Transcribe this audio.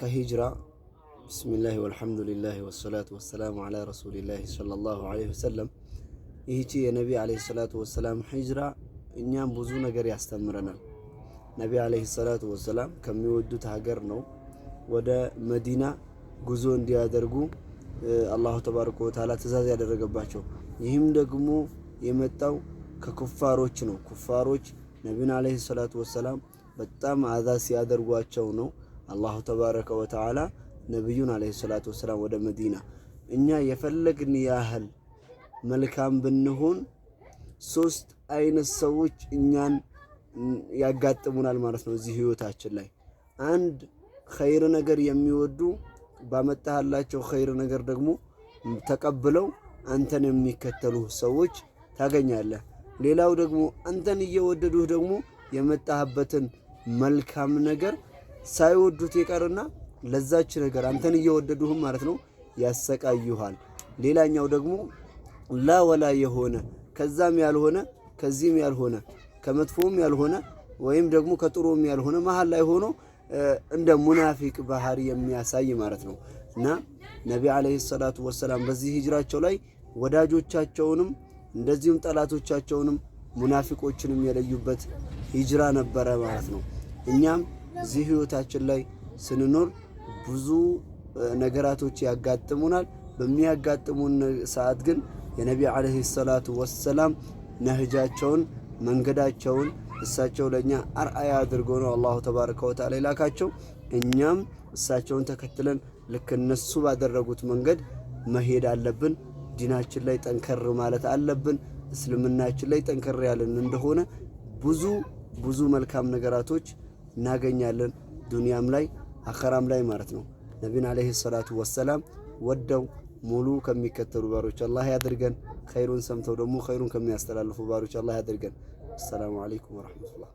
ከሂጅራ بسم الله والحمد لله والصلاة والسلام على رسول الله صلى الله عليه وسلم። ይህቺ የነቢ عليه الصلاة والسلام ሂጅራ እኛም ብዙ ነገር ያስተምረናል። ነቢ عليه الصلاة والسلام ከሚወዱት ሀገር ነው ወደ መዲና ጉዞ እንዲያደርጉ الله تبارك وتعالى ትእዛዝ ያደረገባቸው። ይህም ደግሞ የመጣው ከኩፋሮች ነው። ኩፋሮች ነቢዩን عليه الصلاة والسلام በጣም አዛ ሲያደርጓቸው ነው الله تبارك وتعالى ነቢዩን عليه الصلاة والسلام ወደ መዲና። እኛ የፈለግን ያህል መልካም ብንሆን ሶስት አይነት ሰዎች እኛን ያጋጥሙናል ማለት ነው እዚህ ህይወታችን ላይ። አንድ ኸይር ነገር የሚወዱ፣ ባመጣህላቸው ኸይር ነገር ደግሞ ተቀብለው አንተን የሚከተሉ ሰዎች ታገኛለህ። ሌላው ደግሞ አንተን እየወደዱህ ደግሞ የመጣህበትን መልካም ነገር ሳይወዱት ይቀርና ለዛች ነገር አንተን እየወደዱህም ማለት ነው ያሰቃዩሃል። ሌላኛው ደግሞ لا ولا የሆነ፣ ከዛም ያልሆነ ከዚህም ያልሆነ፣ ከመጥፎም ያልሆነ ወይም ደግሞ ከጥሩም ያልሆነ፣ መሀል ላይ ሆኖ እንደ ሙናፊቅ ባህሪ የሚያሳይ ማለት ነው። እና ነቢ عليه الصلاة والسلام በዚህ ሂጅራቸው ላይ ወዳጆቻቸውንም እንደዚሁም ጠላቶቻቸውንም ሙናፊቆችንም የለዩበት ሂጅራ ነበረ ማለት ነው። እኛም እዚህ ህይወታችን ላይ ስንኖር ብዙ ነገራቶች ያጋጥሙናል። በሚያጋጥሙን ሰዓት ግን የነቢ عليه الصلاة والسلام ነህጃቸውን፣ መንገዳቸውን፣ እሳቸው ለእኛ አርአያ አድርጎ ነው الله تبارك وتعالى የላካቸው። እኛም እሳቸውን ተከትለን ልክ እነሱ ባደረጉት መንገድ መሄድ አለብን። ዲናችን ላይ ጠንከር ማለት አለብን። እስልምናችን ላይ ጠንከር ያለን እንደሆነ ብዙ ብዙ መልካም ነገራቶች እናገኛለን፣ ዱንያም ላይ አኸራም ላይ ማለት ነው። ነቢን عليه الصلاة والسلام ወደው ሙሉ ከሚከተሉ ባሮች አላህ ያድርገን። ኸይሩን ሰምተው ደግሞ ኸይሩን ከሚያስተላልፉ ባሮች አላህ ያድርገን። السلام عليكم ورحمة الله።